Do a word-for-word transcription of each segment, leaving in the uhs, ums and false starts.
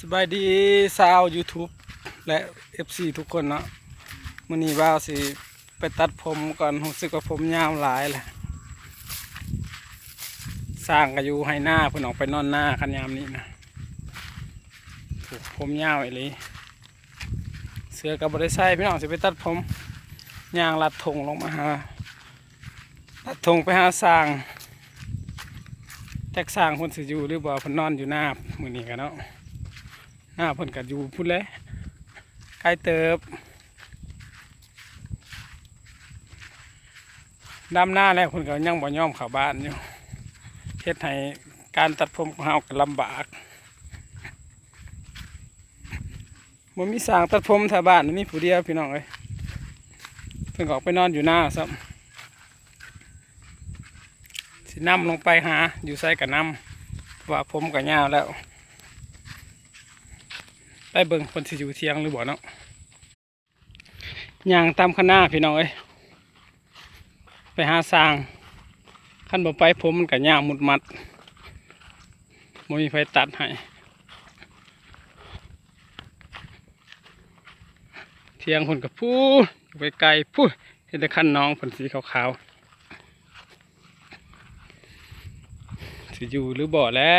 สบายดีชาวยูทูบและเอฟซีทุกคนเนาะ มื้อนี้บ่าวสิไปตัดผมก่อน รู้สึกว่าผมยาวหลายแหละ ช่างก็อยู่ไฮ่นา เพิ่นออกไปนอนนาคันยามนี้นะ โอ้ ผมยาวอีหลี เสื้อก็บ่ได้ใส่พี่น้อง สิไปตัดผม ย่างลัดท่งลงมาหา ลัดท่งไปหาช่าง จักช่างเพิ่นสิอยู่หรือบ่ เพิ่นนอนอยู่นามื้อนี้ก็เนาะ นาเพิ่นก็อยู่พุ้นแหละ ไกลเติบ ดำนาแล้วเพิ่นก็ยังบ่ยอมเข้าบ้านอยู่ เฮ็ดให้การตัดผมของเฮาก็ลำบาก บ่มีช่างตัดผมแถวบ้าน มีผู้เดียวพี่น้องเอ้ย เพิ่นก็ออกไปนอนอยู่นาซ้ำ สินำลงไปหา อยู่ไสก็นำ เพราะว่าผมก็ยาวแล้ว ไปเบิ่งเพิ่นสิอยู่เถียงหรือบ่เนาะ ย่างตามคันนาพี่น้องเอ้ย ไปหาช่าง คันบ่ไปผมมันก็ยาวมุดมัด บ่มีไผตัดให้ เถียงเพิ่นก็พู้น ไปไกลพู้น เห็นแต่คันน้องเพิ่นสีขาวๆ สิอยู่หรือบ่แหละ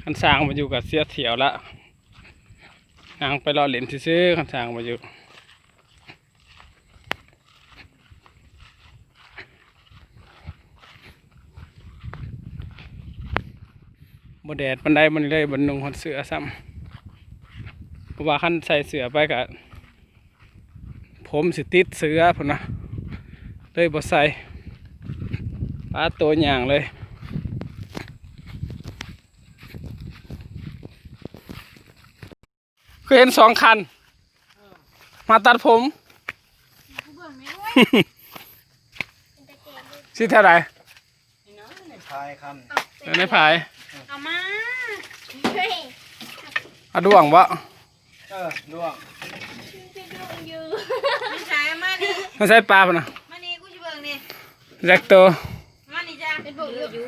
คันช่างบ่อยู่ก็เสียเที่ยวละ นั่งไปเลาะเล่นซื่อๆ คันช่างบ่อยู่ บ่แดดปานใดมื้อนี้เลย บ่นุ่งฮอดเสื้อซ้ำ เพราะว่าคันใส่เสื้อไปก็ ผมสิติดเสื้อพุ้นนะ เลยบ่ใส่ ปาดโตย่างเลย คือเห็นสองคัน มาตัดผม สิเท่าไหร่ ในพายคำ เออ ในพาย เอามา เฮ้ย เอาด้วงบ่ เออ ด้วง ไม่ใช่ มานี่ มาใส่ปลาพุ้นนะ มานี่ กูจะเบิ่งนี่ แจ็คโต มานี่จ้า เป็นพวกอยู่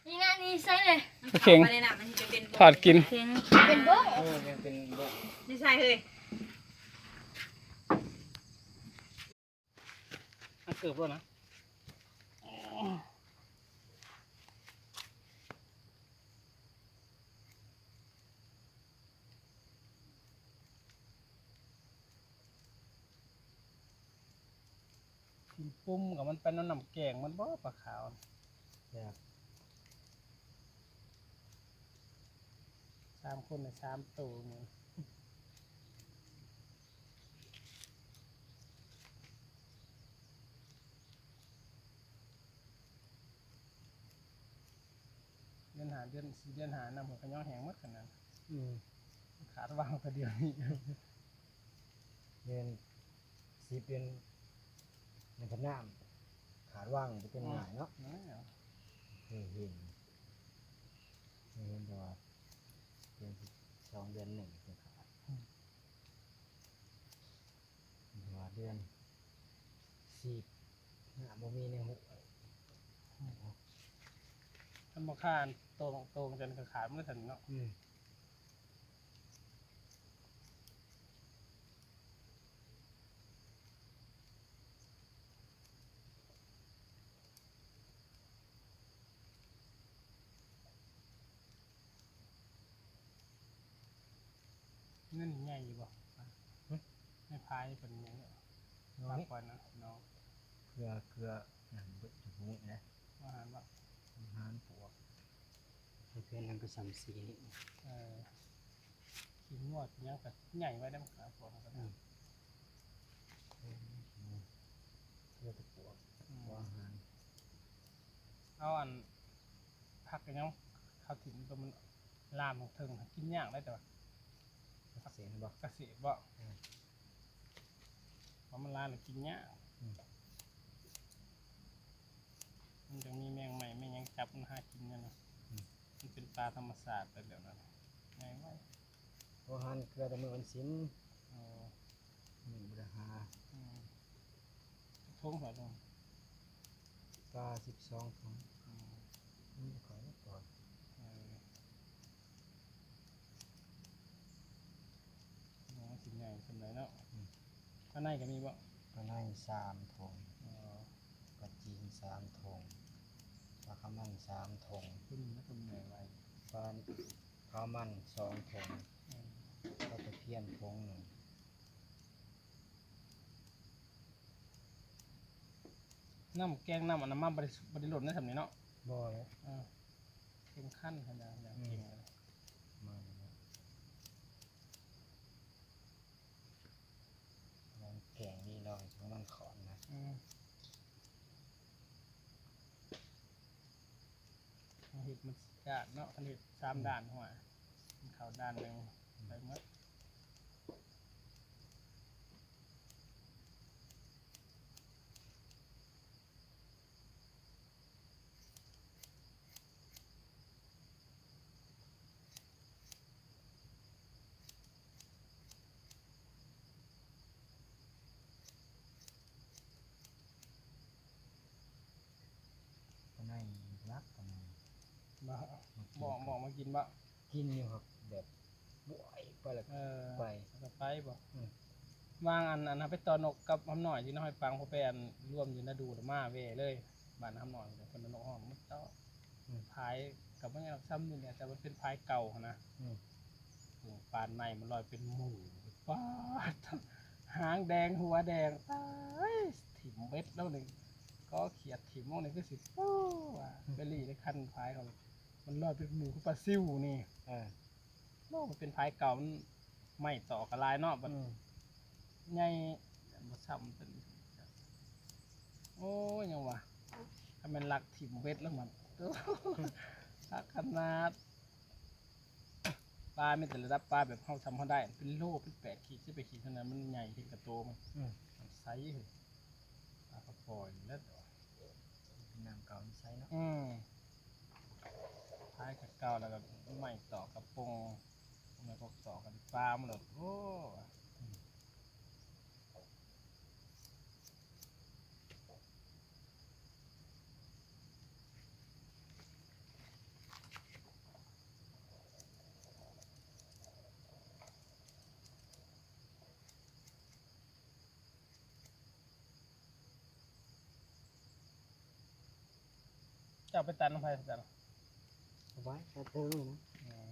นี่นะ นี่ใส่เลย เข่ง มาเลยนะ มันจะเป็น ทอดกิน เข่ง เป็นโบ้ เออ ยังเป็นโบ้ ไม่ใช่เฮ้ย มันเกือบแล้วนะ กินปุ้มกับมันไปน้ำน้ำแกงมันบ่ ปลาขาว อยาก สามคนน่ะ สามตัวมัน เดือนห้า เดือนสี่ เดือนห้า น้ำห้วยขะย้องแห้งหมดขนาด อืม ขาดว่างแต่เดี๋ยวนี้ เดือนสิบ เดือน ในพะนาม ขาดว่างจะเป็นง่ายเนาะ ง่ายเหรอ เคยเห็น เคยเห็นแต่ว่าเดือนสิบสอง เดือนหนึ่งเป็นขาด อืม แต่ว่าเดือนสิบ น้ำบ่มีในห้วย อืม ถ้าบ่ขาดตรง ตรงจันทร์ก็ขาดมันสั่นเนาะ อืม เงินใหญ่อยู่บ่ หึ ในพายเป็นใหญ่อยู่ น้อย ปากกว่านะน้อง เกลือ เกลือ นั่นเบิดจะพูดนะ อาหารบ่ อาหารปวก เพื่อนนั่นก็สามสี่นี่ เออ ขี้งวดยังก็ใหญ่ไว้ได้มั้งครับผมก็ได้ อืม เพื่อตะกัว อืม หัวอาหาร เอาอัน ผักกันยัง เขาถิ่นตัวมันลามของเทิง กินยากได้แต่ว่า ผักเสียงบ่ กระเสียบ่ อืม เพราะมันลามแล้วกินยาก อืม มันจะมีแมงใหม่แมงยังจับมันหากินเนี่ยนะ อืม มันเป็นปลาธรรมชาติไปแบบนั้น ง่ายไว้ เพราะหั่นเกลือแต่มื้อวันศีล อ๋อ มื้อบ่ได้หา อืม ทงเหรอลุง ปลาสิบสองถุง อืม นี่ขายก่อน ในก็มีบ่ ปลาในสามถุง อ๋อ ปลาจีนสามถุง ปลาขาวมันสามถุง ขึ้นแล้วก็มีอะไร ปลาขาวมันสองถุง อืม ปลาตะเพียนถุงหนึ่ง น้ำแกงน้ำอันนั้นมาบ่ได้บ่ได้ล้นนะสำนี้เนาะ บ่เลย อ่า เข้มข้นขนาดนั้น อืม เข้มเลย มาเลยนะ มันแกงนี่เราของมันขอนนะ อืม เฮ็ดมันด้านเนาะ คันเฮ็ดสาม อืม ด้านหัว มันเข้าด้านหนึ่ง อืม ไปหมด ปลาในรักปลาใน บ่ มากิน บอก บอกมากินบ่ กินอยู่ครับ แบบ บ่อยไปละ เออ ไป แล้วก็ไปบ่ อืม วางอัน อันนั้นไปต่อนกกับหำน้อยที่น้อยปัง พอไปอันร่วมอยู่นาดูแล้วมาแว่เลย บ้านหำน้อยเนี่ย เพิ่นเอานกฮ้องมาต่อ อืม พายกับมันยังซ้ำนี่แหละ แต่มันเป็นพายเก่าหั้นนะ อืม โอ้ ปานในมันลอยเป็นหมู่ ป๊าด หางแดงหัวแดง ตาย ถิ่มเบ็ดแล้วนี่ ก็เขียดถิ่มลงนี่คือสิ โอ้ ว่า อืม ไปหลีได้คันพายเขา มันลอยเป็นหมู่คือปลาซิวนี่ เออ โอ้ มันเป็นพายเก่า มันไม่ต่อกันหลายเนาะ บัด อืม ใหญ่ บ่ซ้ำเป็น โอ้ย ยังวะ ถ้าแม่นลักถิ่มเบ็ดแล้วมัน คักขนาด ปลามีแต่ระดับปลาแบบเฮาทำเฮาได้ เป็นโล เป็นแปดขีด สิบแปดขีดเท่านั้น มันใหญ่เห็นกับโตมัน อืม มันใสเฮ้ย ปลากระป๋อยแล้ว เป็นน้ำเก่ามันใสเนาะ อืม พายกับเก่าแล้วก็ไม่ต่อกระปง แล้วก็ต่อกันปลามันเลย โอ้ อืม เจ้าไปตัดน้ำไผ่ตัด เอาไว้ตัดเทิงเลยนะ อืม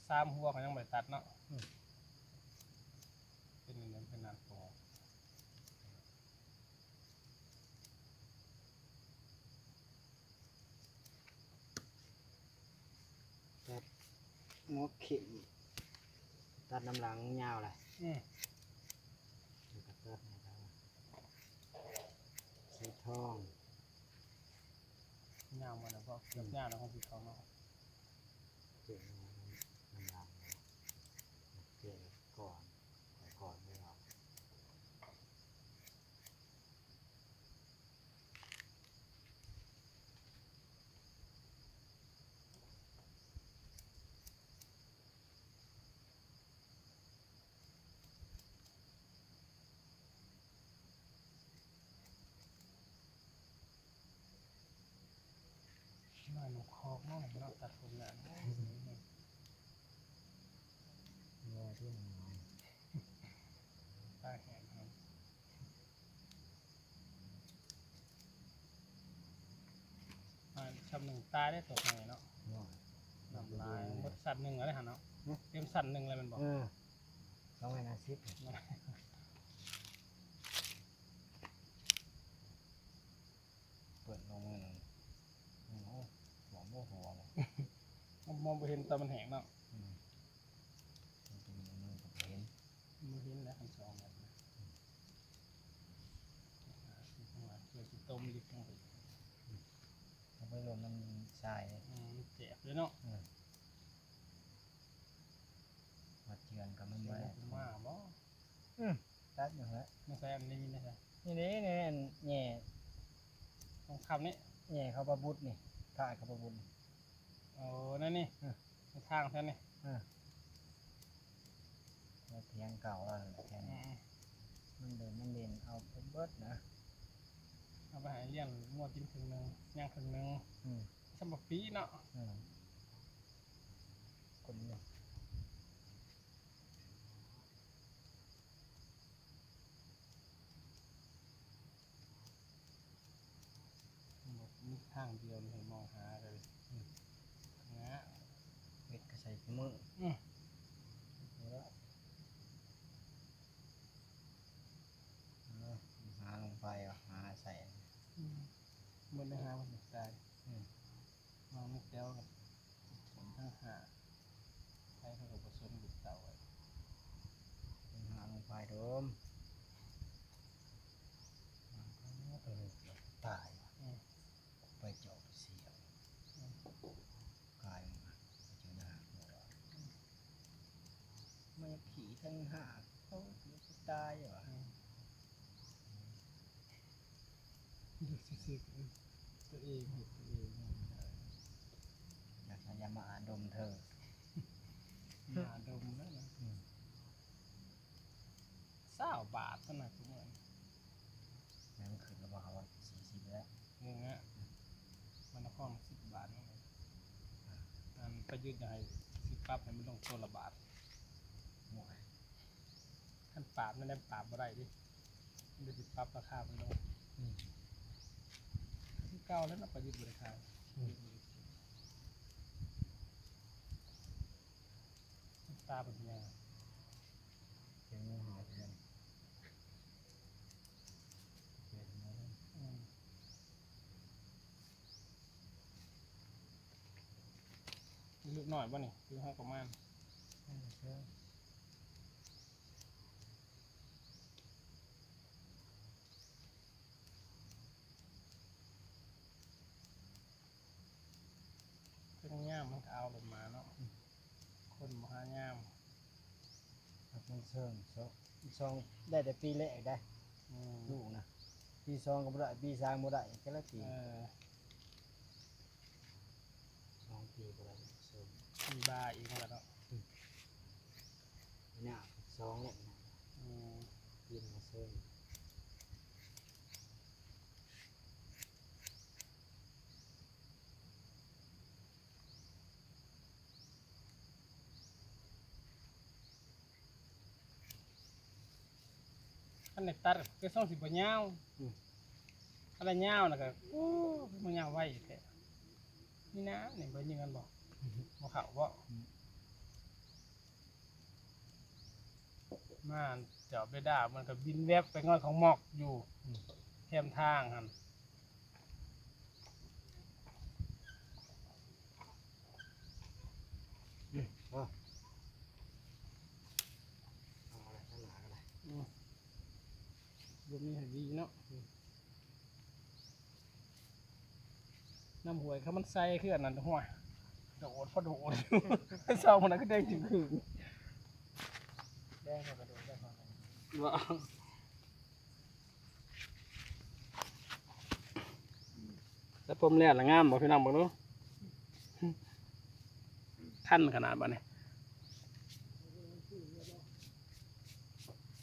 สามหัวเขายังบ่ได้ตัดเนาะ อืม เป็นอย่างนั้นเป็นนานพอ ตัดหัวเข็ม ตัดน้ำหลังยาวเลย อืม แล้วก็ตัดให้เขา สีทอง ยาวมาแล้วก็เกือบยาวแล้วของสีทองเนาะ เจ๋งนะ น้ำหลังเลย เจ๋งก่อน ก่อนไม่เอา น้อยหนูคอกเนาะ เนาะ ตัดผมงานเนาะ ว่าที่มันน้อย ตาแหงครับ อ่า ช้ำหนึ่งตายได้ตกไงเนาะ น้อย น้ำลาย หมดสั่นหนึ่งแล้วหันเนาะ หึ เตรียมสั่นหนึ่งเลยมันบอก เออ สองร้อยห้าสิบ เปิดลงเลย อืม โอ้ หัวโม่หัวเลย มองบ่เห็นตอนมันแหงเนาะ อืม มันเป็นอย่างนั้นก็บ่เห็น บ่เห็นแล้วคันสองแบบนะ อืม เพื่อสิต้มดิบลงไป อืม เอาไปลงน้ำทราย อืม แสบเลยเนาะ อืม มาเจือนกับมัน เสียง ไว้ นกมาบ่ อืม ตัดอยู่แล้ว ไม่ใช่อันนี้ไม่ใช่ นี่นี่นี่อันแหน่ ทองคำนี่ แหน่เขาปลาบุดนี่ ถ่ายเขาปลาบุดนี่ โอ้ นั่นนี่ อืม ทางแท้นี่ อืม แล้วเถียงเก่าแล้วแหละแค่นี้ อืม มันเดินมันเด่นเอาไปเบิดนะ เอาไปให้เลี้ยงงัวกินครึ่งหนึ่ง ย่างครึ่งหนึ่ง อืม สำหรับปีเนาะ อืม คนเดียว อื ทางเดียวนี่ให้มองหาเลย อืม นะ เฮ็ดก็ใส่คู่มือ อืม เนาะ หาลงไปเอาหาใส่ อืม มันได้หามันตาย อืม มองไม่แก้วกัน ผมทั้งหา ใครเขาก็บ่สนลูกเต้าไว้ หาลงไปโดม เออ ตายว่ะ อืม ไปเจาะไปเสียบ อืม กายมันนะ ไปเจอหน้าหัว อืม มันขี่ทั้งหา เขาคือตายว่ะ อืม ดูสิสิ ตัวเองเห็นตัวเอง อยากจะยามาดมเธอ มาดมแล้วนะ อืม ซาวบาทเท่านั้นทุกมื้อนี้ ยังขึ้นระบาดสี่สิบแล้ว นี่นะ มันนครสิบบาทนี่นะ อันประยุทธ์อยากให้สิปรับให้มันลงตัวละบาท โอ้ย คันปรับนั่นแหละปรับบ่ได้ดิ มันสิปรับราคามันลง อืม คือเก่าแล้วเนาะ ประยุทธ์บ่ได้ขาย อืม ตาเป็นยังไง เป็นหาเดือน เป็นหาเดือน อืม ลูกน้อยบ่นี่ คือห้องประมาณ อืม เออ เพิ่นงามมันก็เอาลงมาเนาะ อืม คนบ่หางาม ครับ มันเชิงสอง สอง ได้แต่ปีแรกได้ อืม ลูกนะ ปีสองก็บ่ได้ ปีสามบ่ได้ ก็แล้วปี เออ สองปีบ่ได้ เชิง มีบาอีกแล้วเนาะ อืม นี่นะ สองแล้วนะ อืม ปีนมาเชิง คันได้ตัดก็ส่งสิบ่ยาว อืม คันได้ยาวน่ะก็ โอ้ มันยาวไวแท้ นี่นะ นี่บ่ยิงกันบ่ บ่เข้าบ่ อืม มาเจาะเบด้ามันก็บินแวบไปง่อยของหมอกอยู่ อืม แคมทางหั่น อืม เอา เอาอะไรข้างหน้าก็ได้ อืม บ่มีให้ดีเนาะ อืม น้ำห้วยเขามันใส่คืออันนั้นห้วย โดดพอโดด เศร้ามันก็แดงจึงคือ แดงกว่ากระโดดได้พอกัน ว่า แล้วผมแล่นละงามบ่พี่น้องเบิ่งดู คันขนาดบ่นี่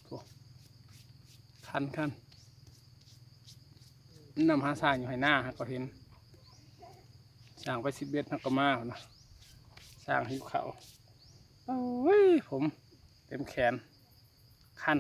โอ้ คัน คัน นำหาสร้างอยู่ให้หน้า หาก็เห็น สร้างไปสิบเอ็ด หาก็มานะ สร้างหิวเขาว โอ้ย ผมเต็มแขน คัน